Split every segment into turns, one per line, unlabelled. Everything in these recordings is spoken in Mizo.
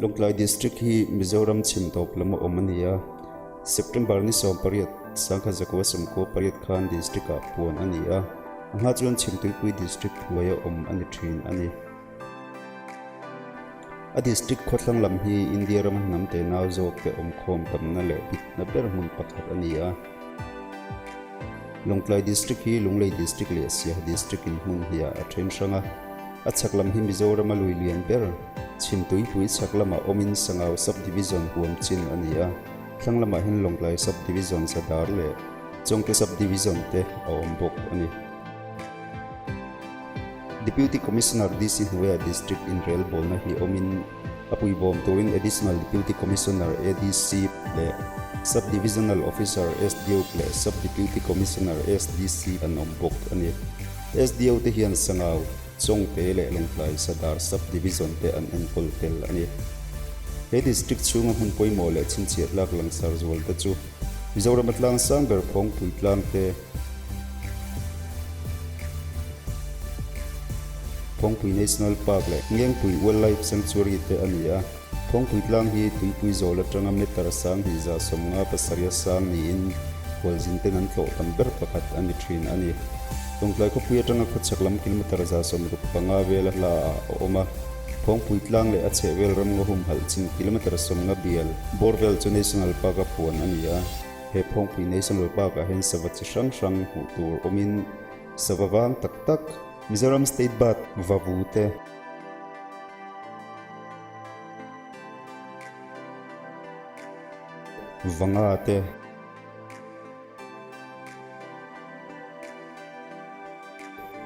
Lawngtlai District hi Mizoram chhim tawp lam a awm a ni a, September ni 18, 1998 khan District ah puan a ni a, a hma chuan Chhimtuipui District hnuai a awm a ni thin a ni. A District khawthlang lam hi India rama hnam te nau zawk te awmkhawm tamna leh bitna ber hmun pakhat a ni a. Lawngtlai District hi Lunglei District leh Siaha District in hmun hniah a then hrang a. A chhak lam hi Mizorama lui lian ber, Chhimtuipui chhak lamah awmin Sangau Sub-Division huam chin a ni a. Thlang lamah hian Lawngtlai Sub-Division Sadar leh Chawngte Sub-Division te a awm bawk a ni. Deputy Commissioner DC hnuaiah District inrelbawlna hi awmin a puibawm turin Additional Deputy Commissioner, ADC, leh Sub Divisional Officer, SDO, leh Sub Deputy Commissioner, SDC, an awm bawk a ni. SDO te hian Sangau, Chawngte leh Lawngtlai Sadar Sub Division te an enkawl tel a ni. He District chhunga hmun pawimawh leh chhinchhiah tlak langsar zual te chu Mizoram a tlang sang ber Phawngpui tlang te, Phawngpui National Park leh Ngengpui Wildlife Sanctuary te a ni a. Phawngpui tlang hi tuipui zawl atanga meter 2157 sang niin khualzin ten an tlawh tam ber pakhat a ni thin a ni. Lawngtlai khawpui atanga khawchhak lam kilometer 65 vela hla ah a awm a. Phawngpui tlang leh a chhehvel ramngaw humhalh chin kilometer 50 bial bawr vel chu National Park a puan a ni a. He Phawngpui National Park ah hian sava chi hrang hrang hmuh tur awmin sava vang tak tak, Mizoram State Bird vavu te, vanga te,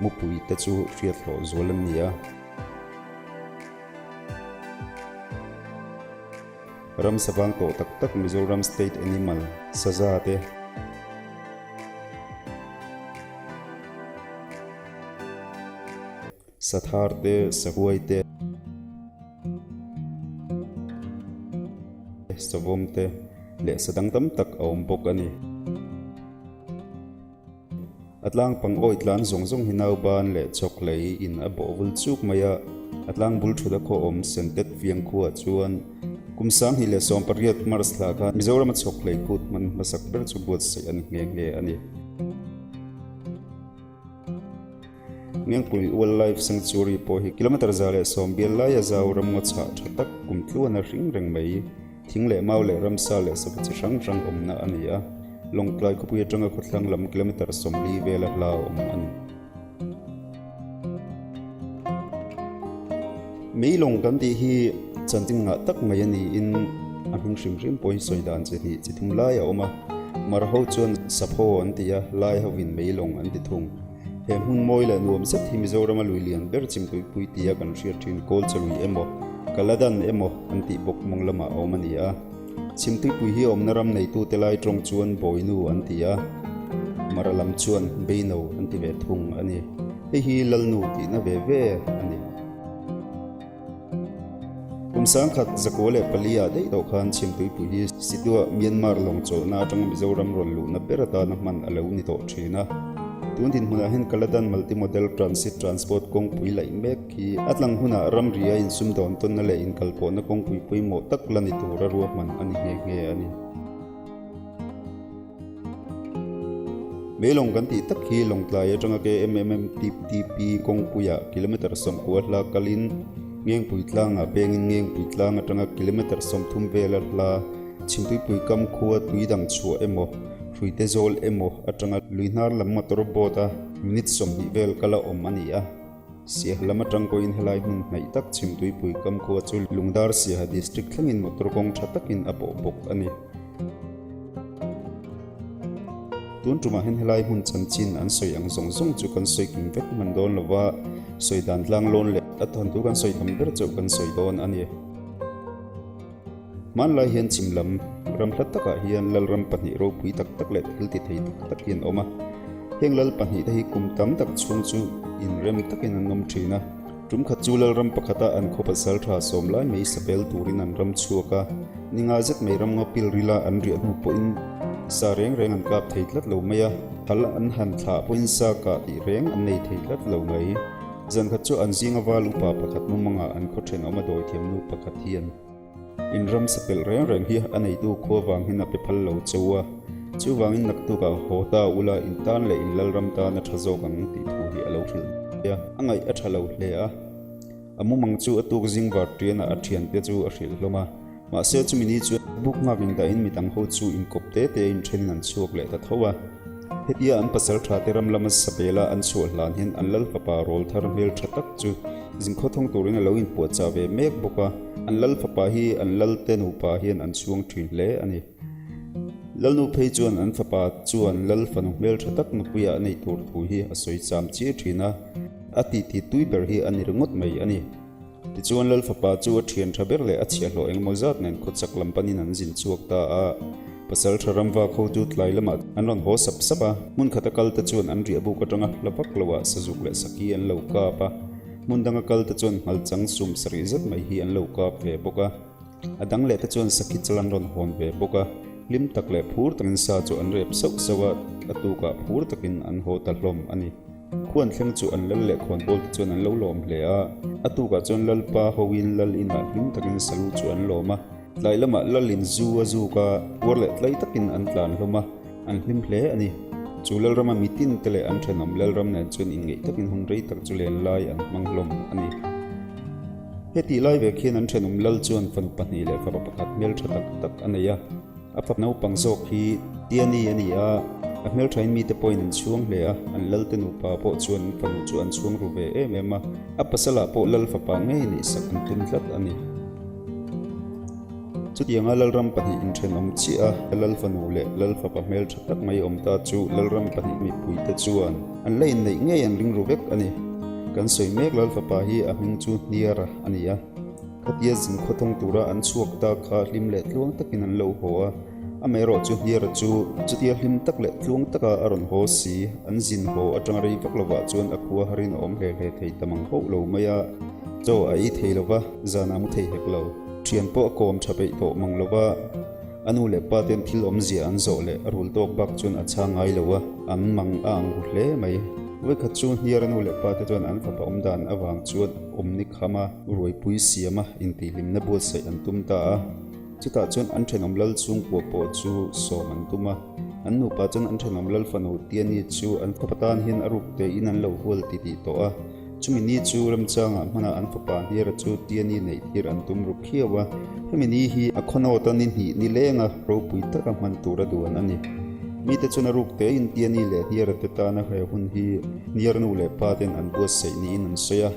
mupui te chu hriat hlawh zual an ni a. Ram savang tawh tak tak Mizoram State Animal, Saza te. Sathar te, Sahuai te, Savawm te leh sa dang tam tak a awm bawk a ni. A tlang pang awi tlan zawng zawng hi nauban leh chawk lei in a bawh vul chuk mai a, a tlang bul thut a khaw awm Sentet viang khuaah chuan kum 2018 March thla khan Mizoram a chawk lei kut hman hmasak ber chu buatsaih a ni nghe nghe a ni. Ngengpui Wildlife Sanctuary pawh hi kilometre 110 bial laia zau ramngaw chhah tha tak kum tluan a hring reng mai. Thing leh mau leh ramsa leh sava chi hrang hrang awmna a ni a, Lawngtlai khawpui atanga khawthlang lam kilometre 40 vela hla a awm a ni. Meilawng kan tih hi chanchin ngah tak mai a niin a hming hrim hrim pawh hi sawi dan chi hnih chi thum lai a awm a, Mar ho chuan Sapho an ti a, Lai hovin Meilawng an ti thung. He hmun mawi leh nuam zet hi Mizorama lui lian ber Chimtuipui tia kan hriat thin Kawlchalui emaw, Kaladan emaw an tih bawk mawng lamah a awm a ni a. Chimtuipui hi awmna ram neitute lai tawng chuan Bawinu an ti a, Mara lam chuan Beino an ti ve thung a ni. Hei hi Lalnu tihna ve ve a ni. Kum 1904 ah daih tawh khan Chhimtuipui hi Situa, Myanmar lawng chawlhna atanga Mizoram rawn luhna ber atana hman a lo ni tawh thin a. Tun dinhmunah hian Kaladan Multimodal Transit Transport kawngpui laih mek hi a tlang hunah ramri a insumdawn tawnna leh inkalpawhna kawngpui pawimawh tak la ni tura ruahman a ni nghe nghe a ni. Meilawng kan tih tak hi Lawngtlai atanga KMMMTP kawngpuiah kilometre 90 hla kalin Ngengpui tlangah pengin Ngengpui tlang atanga kilometre 30 vela hla Chhimtuipui kam khua tui dang chhuah emaw Hruite zawl emaw atanga lui hnar lam motor boat a minute 20 vel kal a awm a ni a. Siaha lam atang pawhin helai hmun hnaih tak Chhimtuipui kam khua chu Lungdar Siaha District thlengin motor kawng tha takin a pawh bawk a ni. Tun tumah hian helai hmun chanchin an sawi ang zawng zawng chu kan sawi kim vek hman dawn lova, sawi dan tlang lawn leh a thawnthu kan sawi tam ber chauh kan sawi dawn a ni. Hmanlai hian chim lam ram hla takah hian lalram pahnih ropui tak tak leh thil ti thei tak tak hi an awm a. Heng lal pahnih te hi kum tam tak chhung chu inrem takin an awm thin a. Tum khat chu lalram pakhata an khaw pasal tha sawm lai mai sapel turin an ram chhuak a, ni nga zet mai ram ngaw pil rila an riah hnu pawhin sa reng reng an kap thei tlat lo mai a, thal an han thlah pawhin sa kah tih reng an nei thei tlat lo mai. Zan khat chu an zinga val upa pakhat mumangah an khaw thenawm a dawithiam nu pakhat hian. In ram sa pelh reng reng hi a neitu khua vang hian a pe phal lo cheu a, chuvangin naktukah haw ta ula in tan leh in lalram tan a tha zawk ang tih thu hi a lo hrilh a, a ngaih a tha lo hle a. A mumang chu a tuk zing var tianah a thiante chu a hrilh hlawm a, mahse chumi ni chuan buk nghak indahin midang ho chu inkawp te te in thenin an chhuak leh ta tho a. Hetia an pasal tha te ram lama sabela an chhuah hlan hian an lal fapa rawl thar hmel tha tak chu zingkhaw thawng turin a lo inpuahchah ve mek bawk a, an lal fapa hi an lal te nupa hian an chhuang thin hle a ni. Lalnu phei chuan an fapa chuan lal fanu hmel tha tak nupuiah a neih tur thu hi a sawi cham chiah thin a. A titi tui ber hi a ni ringawt mai a ni. Tichuan Lal fapa chu a thian tha ber leh a chhiahhlawh engemaw zat nen khawchak lam panin an zin chhuak ta a. Pasal tha ram vak ho chu tlai lamah an rawn haw sap sap a, hmun khata kal te chuan an riah buk atanga hla vak loah sazuk leh saki an lo kap a, hmun danga kal te chuan nghalchang sum sarih zet mai hi an lo kap ve bawk a. A dang leh te chuan sakhi chal an rawn hawn ve bawk a, hlim tak leh phur takin sa chu an rep sauh sauh a, a tukah phur takin an haw ta hlawm a ni. Khuan thleng chu an lal leh khawnbawl te chuan an lo lawm hle a, a tukah chuan Lalpa hoin lal inah hlim takin salu chu an lawm a, tlai lamah lalin zu a zuk a, puar leh tlai takin an tlan hlawm a, an hlim hle a ni. Chu Lalrama mitin te leh an thenawm Lalram nen chuan inngeih takin hun rei tak chu len lai an hmang hlawm a ni. Hetih lai vek hian an thenawm lal chuan fanu pahnih leh fapa pakhat hmeltha tak tak a nei a. A fapa naupang zawk hi Tiani a ni a, a hmelthain mite pawhin an chhuang hle a, an lalte nupa pawh chuan an fanu chu an chhuang ru ve em em a, a pasalah pawh lal fapa ngei neihsak an tum tlat a ni. Chutianga Lalram pahnih inthenawm chiah a, Lal fanu leh Lal fapa hmeltha tak mai awm ta chu Lalram pahnih mipuite chuan an la inneih ngei an ring ru vek a ni. Kan sawi mek Lal fapa hi a hming chu Hniara a ni a. Khatia zin khawthawng tura an chhuak ta kha hlim leh tluang takin an lo haw a, amaherawh chu Hniara chu chutia hlim tak leh tluang taka a rawn haw si, an zin haw atanga rei vak lovah chuan a khua harin a awm hle hle thei ta mang hauh lo mai a, chaw a ei thei lova, zanah a mu thei hek lo. Thian pawh a kawm tha peih tawh mang lova, a nu leh pa ten thil awmzia an zawh leh a rul tawk bak chuan a chhang ngai lo a, an mang a ang ru hle mai. Vawikhat chu Hniara nu leh pa te chuan an fapa awm dan avang chuan awmni khama ruaipui siama intihhlimna buatsaih an tum ta a. Chutah chuan an thenawm lal chhungkua pawh chu sawm an tum a. An nupa chuan an thenawm lal fanu Tiani chu an fapa tan hian a ruk tein an lo hual titih tawh a. Chumi ni chu remchangah hmanah an fapa Hniara chu Tiani neih tir an tum ru khiau a. Hemi ni hi a khawnawta ni hnih ni lenga ropui taka hman tura duan a ni. Mite chuan a ruk tein Tiani leh Hniara te tana he hun hi Hniara nu leh pa ten an buatsaih niin an sawi a.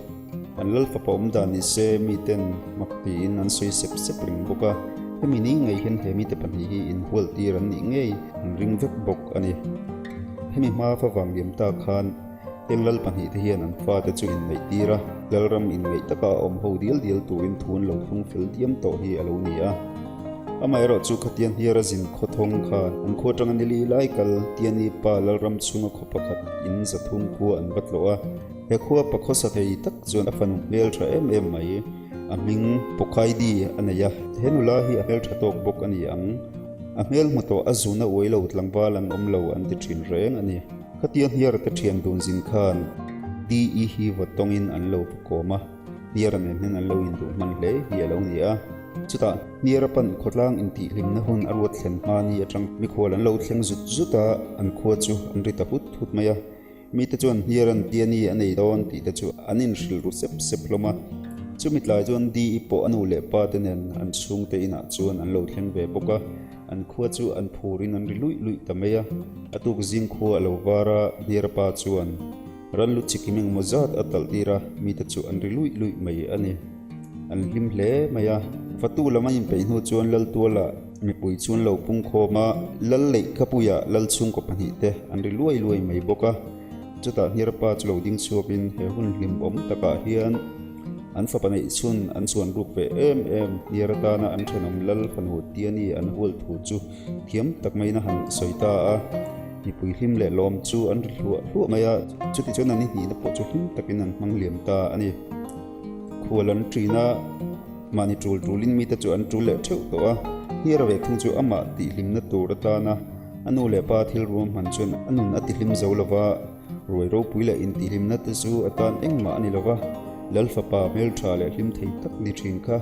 An lal fapa awm dan ni se miten mak tiin an sawi sep sep reng bawk a. Hemi ni ngei hian he mite pahnih hi inhual tir an nih ngei an ring vek bawk a ni. Hemi hma favang liam ta khan Heng lal pahnihte hian an fate chu inneih tir a, lalram inngeih taka a awm ho dial dial turin thu an lo thlung fel diam tawh hi a lo ni a. Amaherawh chu khatiang hniara zin khawthawng kha an khua atanga nili lai kal Tiani pa lalram chhunga khaw pakhat in zathum khua an va tlawh a. He khua pa khawsa thei tak chuan a fanu hmel tha em em mai, a hming Pawkhaidi a nei a. He nula hi a hmel tha tawk bawk a ni ang. A hmel hmu tawh a zuna uai lo tlangval an awm lo an ti thin reng a ni. Khatia hniara te thian dun zin khan DE hi va tawngin an lo va kawm a, hniara nen hian an lo induh hman hle hi a lo ni a. Chutah hniara pan khawtlang intihhlimna hun a ruat thlen hma ni atang mikhual an lo thleng zut zut a, an khua chu an ri ta hut hut mai a. Mite chuan hniaran Tiani a nei dawn tih te chu an inhrilh ru sep sep hlawm a. Chumi tlai chuan DE pawh a nu leh pa te nen an chhungte inah chuan an lo thleng ve bawk a. An khua chu an phurin an ri luih luih ta mai a. A tuk zing khua a lo var a, Hniara pa chuan ran lu chikim engemaw zat a talh tir a, mite chu an ri luih luih mai a ni. An hlim hle mai a. Fatu lam a inpeih hnu chuan Laltuala mipui chu an lo pung khawm a, Lal Leihkapuia Lal chhungkaw pahnihte an ri luai luai mai bawk a. Chutah Hniara pa chu lo ding chhuakin he hun hlimawm takah hian, An fapa neih chhun an chuan ruk ve em em hniar atana an thenawm lal fanu Tiani an hual thu chu thiam tak maiin a han sawi ta a. Mipui hlim leh lawm chu an ri hluah hluah mai a, chuti chuan an ihnihna pawh chu hlim takin an hmang liam ta a ni. Khual an ṭin a, mahni ṭul ṭulin mite chu an ṭul leh ṭheuh tawh a, hniar ve thung chu amah tihhlimna tur atana a nu leh pa thil ruam hman chuan a nun a tihlim zo lova. Ruai ropui leh intihhlimna te chu a tan engmah a ni lo va, Lal fapa hmeltha leh hlim thei tak ni thin kha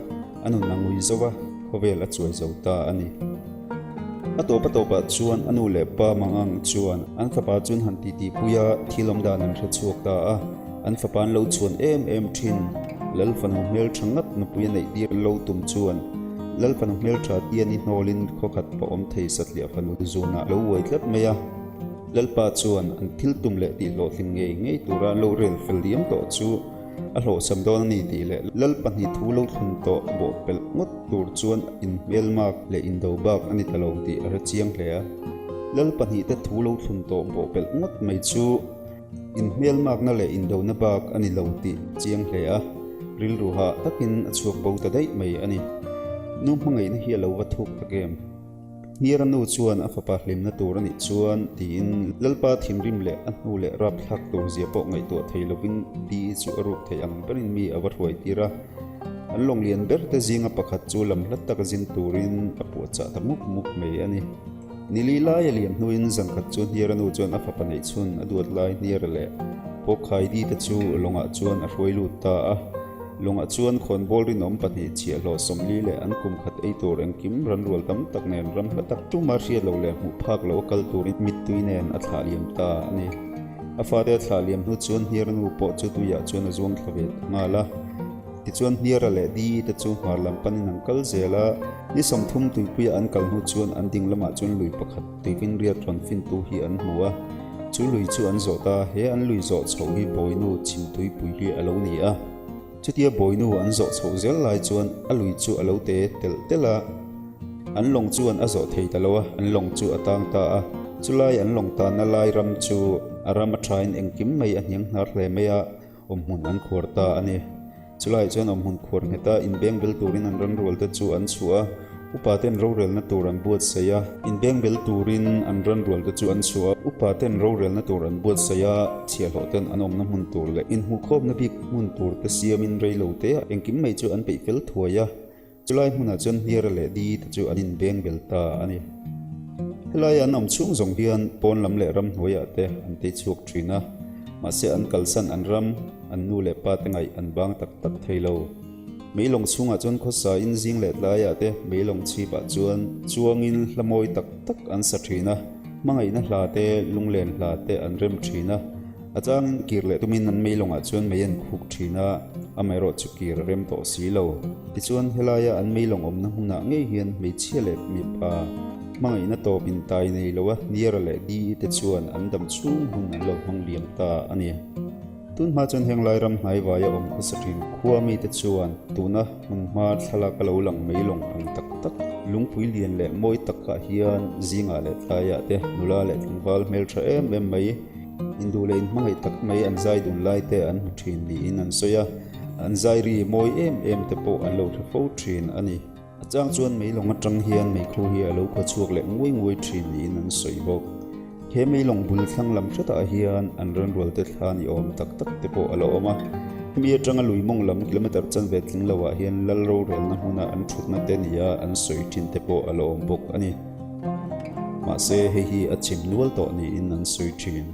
a nun a ngui zo va. Khawvel a chuai zo ta a ni. A tawp a tawpah chuan a nu leh pa mangang chuan an fapa chuan han titi pui a, thil awm dan an hre chhuak ta a. An fapa an lo chhuan em em thin. Lal fanu hmeltha ngat nupui a neih tir lo tum chuan Lal fanu hmeltha tian i hnawlin khawkhat pawh awm thei satliah fanu zunah lo uai tlat mai a. Lalpa chuan an thil tum leh tih hlawhtling ngei ngei tura an lo rel fel diam tawh chu a hlawhchham dawn a ni tih leh Lal 2 thu lo thlun tawh bawh pelh ngawt tur chuan inhmelmak leh indo bak a ni ta lo tih a hre chiang hle a. Lal pahnihte thu lo thlun tawh bawh pelh ngawt mai chu inhmelmakna leh indona bak a ni lo tih chiang hle a, rilru hah takin a chhuak bo ta daih mai a ni. Nu hmangaihna hi a lo va thuk tak em? Hniara nu chuan a fapa hlimna tur a nih chuan tiin Lalpa thinrim leh a hnu leh rapthlak tur zia pawh ngaihtuah thei lovin Di chu a ruk thei ang berin mi a va hruai tir a. An lawng lian ber te zinga pakhat chu lam hlat taka zin turin a puahchah ta mup mup mai a ni. Nili lai a liam hnuin zankhat chu Hniara nu chuan a fapa neih chhun a duat lai Hniara leh Pawkkhai Di te chu lawngah chuan a hruai lut ta a. Lungah chuan khawnbawl rinawm 2 chhiahhlawh 40 leh an kum khat ei tur engkim ran rual tam tak nen ram hla tak tuma hriat loh leh hmuh phak loh a kal turin mittui nen a thlah liam ta a ni. A fate a thlah liam hnu chuan Hniara nu pawh chu tuiah chuan a zuang thla ve ta nghal a. Tichuan Hniara leh Di te chu hmar lam panin an kal zel a. Ni 30 tuipuia an kal hnu chuan an ding lamah chuan lui pakhat tuifinriat rawn fintu hi an hmu a. Chu lui chu an zawh ta, he an lui zawh chhoh hi Bawinu chhimtuipui hi a lo ni a. Chutia Bawinu an zawh chhoh zel lai chuan a lui chu a lo te telh telh a. An lawng chuan a zawh thei ta lo a, an lawng chu a tang ta a. Chulai an lawng tanna lai ram chu a ram a thain engkim mai a hniang hnar hle mai a, awmhmun an khuar ta a ni. Chulaiah chuan awmhmun khuar ngheta inbeng bel turin an ranrualte chu an chhuah a, upa ten rorelna tur an buatsaih a. Inbeng bel turin an ranrualte chu an chhuah a, upa ten rorelna tur an buatsaih a, chhiahhlawh ten an awmna hmun tur leh inhmuhkhawmna bik hmun tur te siamin reilo te engkim mai chu an peih fel thuai a. Chulai hmunah chuan Hniara leh Di te chu an inbeng bel ta a ni. Helai an awm chhung zawng hian pawn lam leh ramhnuaiah te an tei chhuak thin a, mahse an kalsan an ram, an nu leh pa te ngaih an bang tak tak thei lo. Meilawng chhungah chuan khawsa in zing leh tlaiah te meilawng chhipah chuan chuangin hla mawi tak tak an sa thin a, hmangaihna hla te, lunglen hla te an rem thin a. A changin kir leh tumin an meilawngah chuan mei an khuk thin a, amaherawh chu kir a rem tawh si lo. Tichuan, helaia an meilawng awmna hmunah ngei hian hmeichhia leh mipa hmangaihna tawp intai nei loa Hniara leh Di te chuan an dam chhung hun an lo hmang liam ta a ni. Tun hma chuan heng lai ram hnaivaia awm khawsa thin khua mite chuan tuna hmunhma thlalak a lo lang meilawng ang tak tak lungpui lian leh mawi takah hian zingah leh tlaiah te nula leh tlangval hmeltha em em mai Induh leh inhmangaih tak mai an zai dun lai te an hmu thin niin an sawi a, an zai ri mawi em em te pawh an lo hre fo thin a ni. A chang chuan meilawng atang hian meikhu hi a lo khaw chhuak leh nguai nguai thin niin an sawi bawk. He meilawng bul thlang lam hretah hian an ranrual te thla ni awm tak tak te pawh a lo awm a. Hemi atanga lui mawng lam kilometer chanve tling loah hian lal rorelna hmuna an thutna te nia an sawi thin te pawh a lo awm bawk a ni. Mahse hei hi a chim nual tawh niin an sawi thin.